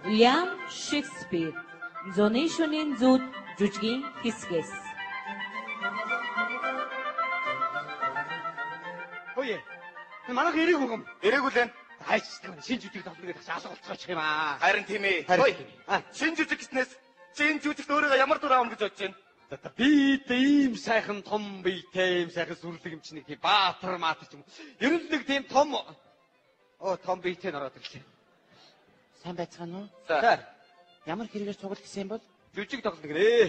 Уильям Шекспир зуны шөнийн зүүд жүжигийн хэсгээс. Хөөе. Манайх эрэг үгэм. Эрэг үлэн. Хайчдаг шин жүжиг тоглоно гэдэг чинь алга болцгоочих юм аа. Харин тийм ээ. Шин жүжиг гэснээс шин жүжигт өөрийгөө ямар дүр аавна гэж бодож байна? За би ийм сайхан том биетэй, ийм сайхан сүрлэг юм чинь нэг тийм баатар маатар ч юм. Ер нь нэг тийм том том биетэй нөрөөд ирлээ. Сайн байцгаана уу? За. Ямар хэрэгээр цуглах гэсэн юм бол? Жүжиг тоглоно гэрээ.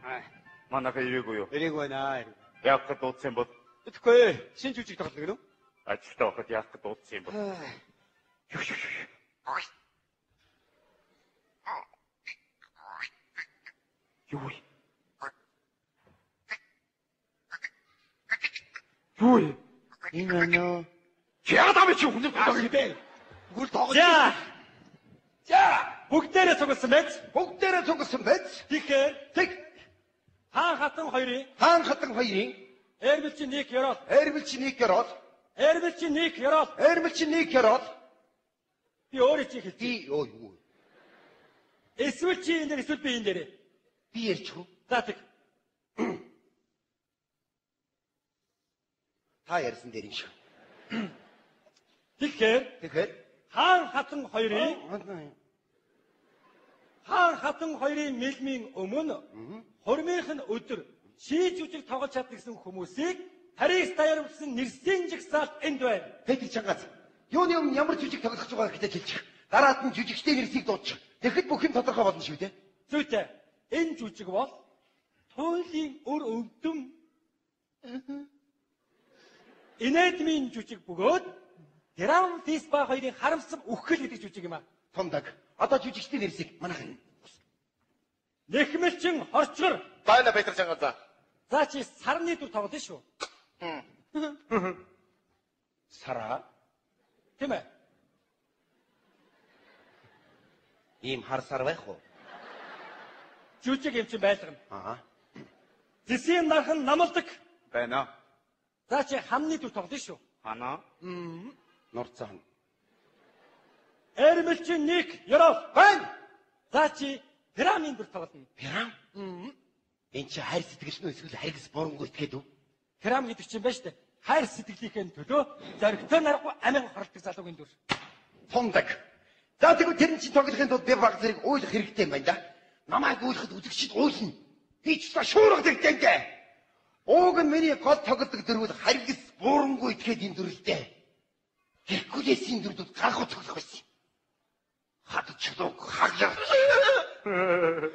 Аа. Манайха ирээгүй юу? Ирээгүй байна. Яах гээд дуудсан юм бол? Тэгэхгүй. Шин жүжиг тоглоно гэнэ үү? Ажилтаа байхад яах гээд дуудсан юм бол? Юу вэ? Юу вэ? Энэ байна уу? Яагаад амь чи хүн тоглох бэ? Үгүй тоглож. За. За. Бүгдээрээ цугласан байж. Бүгдээрээ цугласан байж. Тэгэхээр тэг хаан хатан хоёрын хаан хатан хоёрын Эрмэлчин нэг ёроол. Эрмэлчин нэг ёроол. Эрмэлчин нэг ёроол. Эрмэлчин нэг ёроол. Би өөрөө чи хэлчихье. Би ёо юу. Эсвэл чи энэ дээр эсвэл би энэ дээр. Би ярьчих уу? За тэг. Та ярьсан дээр юм шиг. Тэгэхээр хаан хатан хоёрын хаан хатан хоёрын мэлмийн өмнө хурмынх нь өдөр ший жүжиг тоглож чадна гэсэн хүмүүсийг Парис даяар өгсөн нэрсийн жагсаалт энд байна. Петр Чангаз, юуны өмнө ямар жүжиг тоглох гэж байгааг гэж хэлчих. Дараад нь жүжигчдийн нэрсийг дуудчих. Тэгэхэд бүх юм тодорхой болно шүү дээ. Зүйтэй. Энэ жүжиг бол туйлын өр өвдөм инээдмийн жүжиг бөгөөд Драм Фисба хоёрын харамсам үхэл гэдэг жүжиг юм аа. Томдаг. Одоо жүжигчдийн нэрсийг манайхан. Нэхмэлчин хорчгор. Байна Петр Чангаз. За чи сарны дүр тоглоно шүү. Сараа. Тийм ээ. Ийм хар сар байх уу? Жүжиг юм чинь байлгана. Аа. Зэсийн нархан намалдаг. Байна. За чи хамны дүр тоглоно шүү. Хана. Нурцаан. Эрмэлчин нэг ёроол. Байна. За чи пирамын дүр тоглоно. Пирам? Энд чи хайр сэтгэлч нөө эсвэл хайргас бурангуй итгээд үү? Пирам гэдэг чинь байна шүү дээ. Хайр сэтгэлийнхээ төлөө зоригтой нарахгүй амин хоролдог залуугийн дүр. Тундаг. За тэгвэл тэр чинь тоглохын тулд би баг зэрэг уйлах хэрэгтэй юм байна да. Намайг уйлахад үзэгчид уйлна. Би ч та шуурга тэгтэнтэй. Ууг нь миний гол тоглодог дөрвөл харгас буурангуй итгээд энэ дүрлээ. Геркулесийн дүрдүүд гарах тоглох байсан. Хат чулууг хаглаа.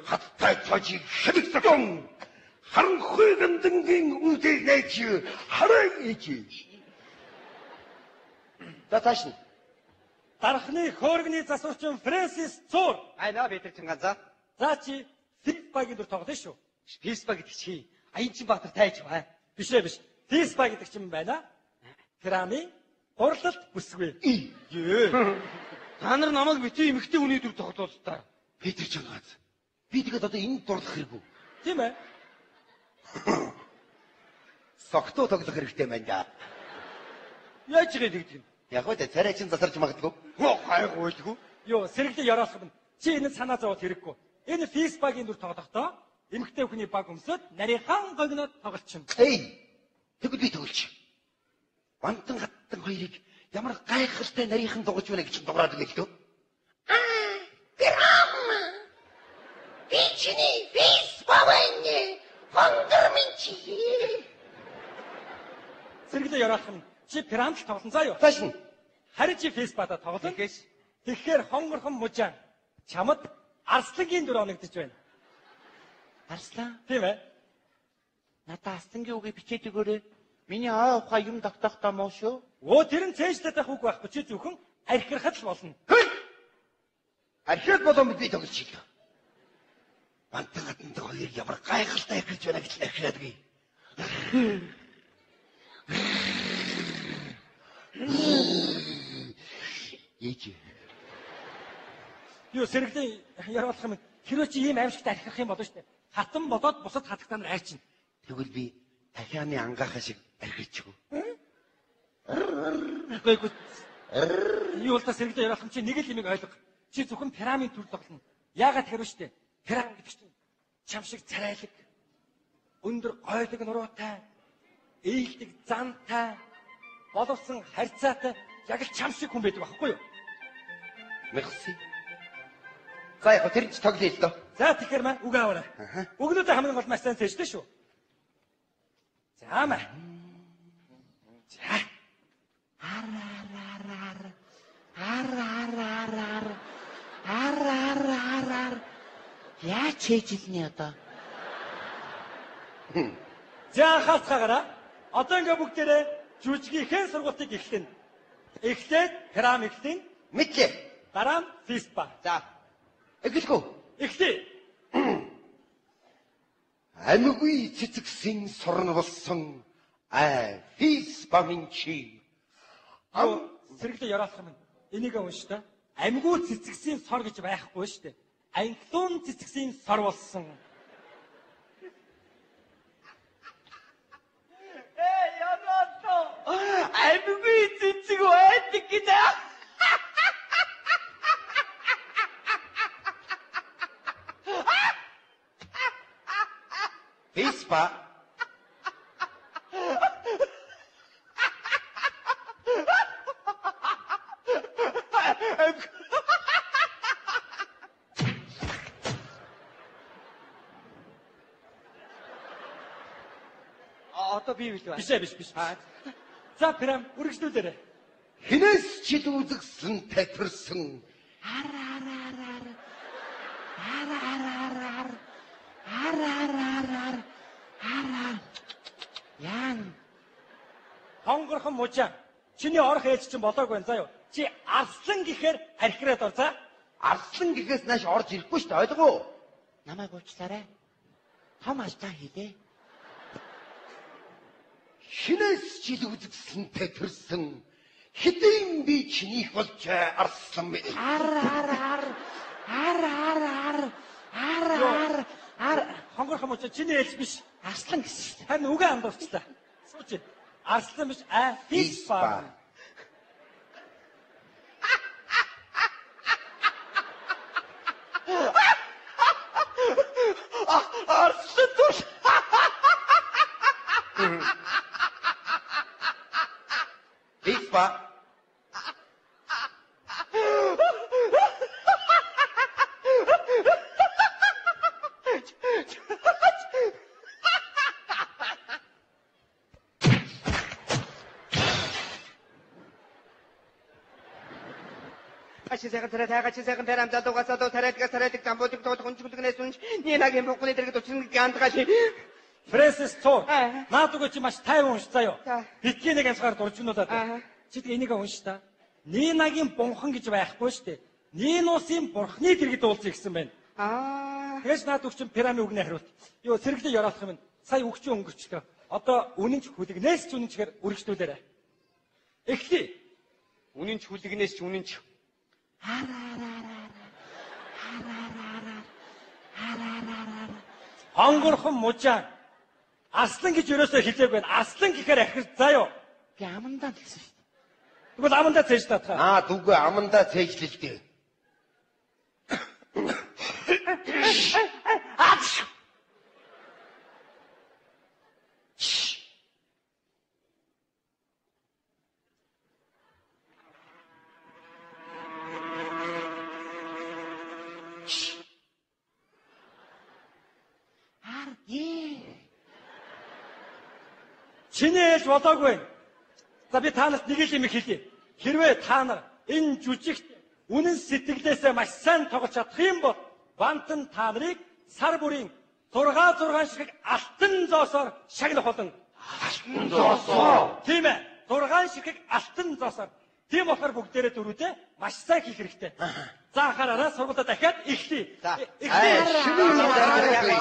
Хаттай цожиг хэмэгцэн. Харанхуй гэндэнгийн үдээ нээж хараа ээж. За цааш нь. Дархны хөөргөний засварчин Фрэнсис Цуур. Айна Петр Чангаза. За чи Фисба-гийн дүр тоглоно шүү. Фисба гэдэг чи Аянчин Баатар тайж бай. Биш ээ биш. Фисба гэдэг чинь байна. Пирамын гурлалт бүсгүй. Ээ. Та нар намайг битгий эмэгтэй хүний дүр тоглоултаа. Петр Чангаз. Би тэгэд одоо энд дурлах хэрэггүй. Тийм ээ. Согтуу тоглох хэрэгтэй байна да. Яаж игээд гэдэг юм? Яг үү царай чин засарч магадгүй. Гайгүй байлгүй. Йоо, сэргэлээ ёроолох юм. Чи энэ санаа зовоод хэрэггүй. Энэ Фисбагийн дүр тоглохдоо эмэгтэй хүний баг өмсөд нарийнхан гогноод тоглолчин. Эй! Тэгвэл би тоглолч. Бантан хаттан хоёрыг ямар гайхалтай нарийнхан дугаж байна гэж дуурайд өгье л дөө. Аа, Пирам! Би чиний Фисба байна. Хонгор минь чи. Сэргэлээ ёроолох юм. Чи пирамд л тоглоно заа юу? Цааш нь. Харин чи Фисбада тоглоно. Тэгэхээр хонгорхон мужаан чамд арслангийн дүр оногдож байна. Арслан? Тийм ээ. Надаа арслангийн үгийг бичээд өгөөрэй. Миний ой ухаан юм тогтоохтой муу шүү. Өө тэр нь цээжлээд байх үг байхгүй. Чи зөвхөн архирахад л болно. Архирах болон би тоглож шилээ. Бантан хатантай хоёр ямар гайхалтай архирч байна гэж архираад гээ. Ээж. Юу сэргэлээ яруулах юм. Хэрвээ чи ийм аимшигт архирах юм болно шүү дээ. Хатан болоод бусад хатагтаа нар айчин. Тэгвэл би дахианы ангаахаа шиг архирч өгөө. Үгүй. Юу л та сэргэлээ яриах юм чи нэг л юмыг ойлго. Чи зөвхөн пирамид төр тоглоно. Яагаад тэгэхээр вэ штэ? Пирам гэдэг чинь чам шиг царайлаг, өндөр гойлог нуруутай, ээлдэг зантай, боловсон харьцаатай яг л чам шиг хүн байдаг байхгүй юу? Мерси. За яг тэр ч тоглоё л доо. За тэгэхээр маа үг аваарай. Өгнүүдээ хамгийн гол маш сайн цээжлээ шүү. За маа. За. Ар ар ар ар. Ар ар ар ар. Ар ар ар ар. Яаж цээжилнэ одоо? За анхаарцгаагаарай. Одоо ингээ бүгдээрээ жүжигийнхээ сургалтыг эхлэнэ. Эхлээд храм эхлэн. Мэдлээ. Дараа нь фиспа. За. Эхлэх үү? Эхлэе. Амьгүй цэцэгсийн сурна болсон ай фиспа минь чи. Ам сэргэлээ ёроолох юм. Энийг унш та. Амьгүй цэцэгсийн сор гэж байхгүй шүү дээ. Англиун цэцэгсийн сор болсон. Э ёроолоо. Амьгүй цэцэг байдаг гэж. Фиспа. Одоо би билүү? Биш ээ биш биш. За пирам үргэлжлүүлээрэй. Хинээс ч үзэгсэн тэтэрсэн. Ар ар ар ар. Ар ар ар ар. Ар ар ар ар. Ар ар. Яан. Хонгорхон мужаа. Чиний орох ээлж чинь болоогүй байна заа юу. Чи арслан гэхээр архираад ор за. Арслан гэхээс нааш орж ирэхгүй шүү дээ ойлгоо. Намайг уучлаарай. Том алдаа хийлээ. Хинээс ч үзэгсэн тэтэрсэн. Хэдийн би чинийх болж арслан минь. Ар ар ар. Ар ар ар. Ар ар ар. Хонгорхон мужаа чиний ээлж биш. Арслан гэсэн шүү дээ. Харин үгээ андуурчлаа. Сууч. Арслан биш а фиспа. Арслан тул. Фиспа. Ачи сайхан царай тайгач сайхан пэрам залуугаас залуу тариадгаас тариадаг замбуудаг дууд хүнчгүлгнээс үнж Нинагийн бухны дэргэд учрын гандгаш. Фрэнсис Цуу. Наад үгүй чи маш тайван унш заяо. За. Битгий нэг амьсгаар дуржигнуулаад. Аа. Чи тэг энийг унш та. Нинагийн бунхан гэж байхгүй шүү дээ. Нинусын бурхны дэргэд уулзъя гэсэн байна. Аа. Тэгэж наад үг чинь пирамид үгний хариулт. Юу сэргэлээ ёроолох юм. Сая үг чинь өнгөрчлөө. Одоо үнэн ч хүлэгнээс ч үнэн чигээр үргэлжлүүлээрэй. Эхлэе. Үнэн ч хүлэгнээс ч үнэн ч. Ар ар ар ар. Ар ар ар ар. Ар ар ар ар. Хонгорхон мужаа. Арслан гэж ерөөсөө хэлээгүй байна. Арслан гэхээр ахир заа юу. Би амандаа л гэсэн шүү дээ. Тэгвэл амандаа цээж татхаа. Аа дүгүй амандаа цээжлэл дээ. Аач. Ар ээ. Чиний ээлж болоогүй. За би та нарт нэг л юм хэлье. Хэрвээ та нар энэ жүжигт үнэн сэтгэлээсээ маш сайн тоглож чадах юм бол Вантан та нарыг сар бүрийн 6 6 ширхэг алтан зоосоор шагнах болно. Алтан зоосоо. Тийм ээ. 6 ширхэг алтан зоосоор. Тийм болохоор бүгдээрээ дөрүүдээ маш сайн хийх хэрэгтэй. За анхаараарай сургуулаа дахиад эхлэе. За. Эхлэе. Шүмэн дараагүй.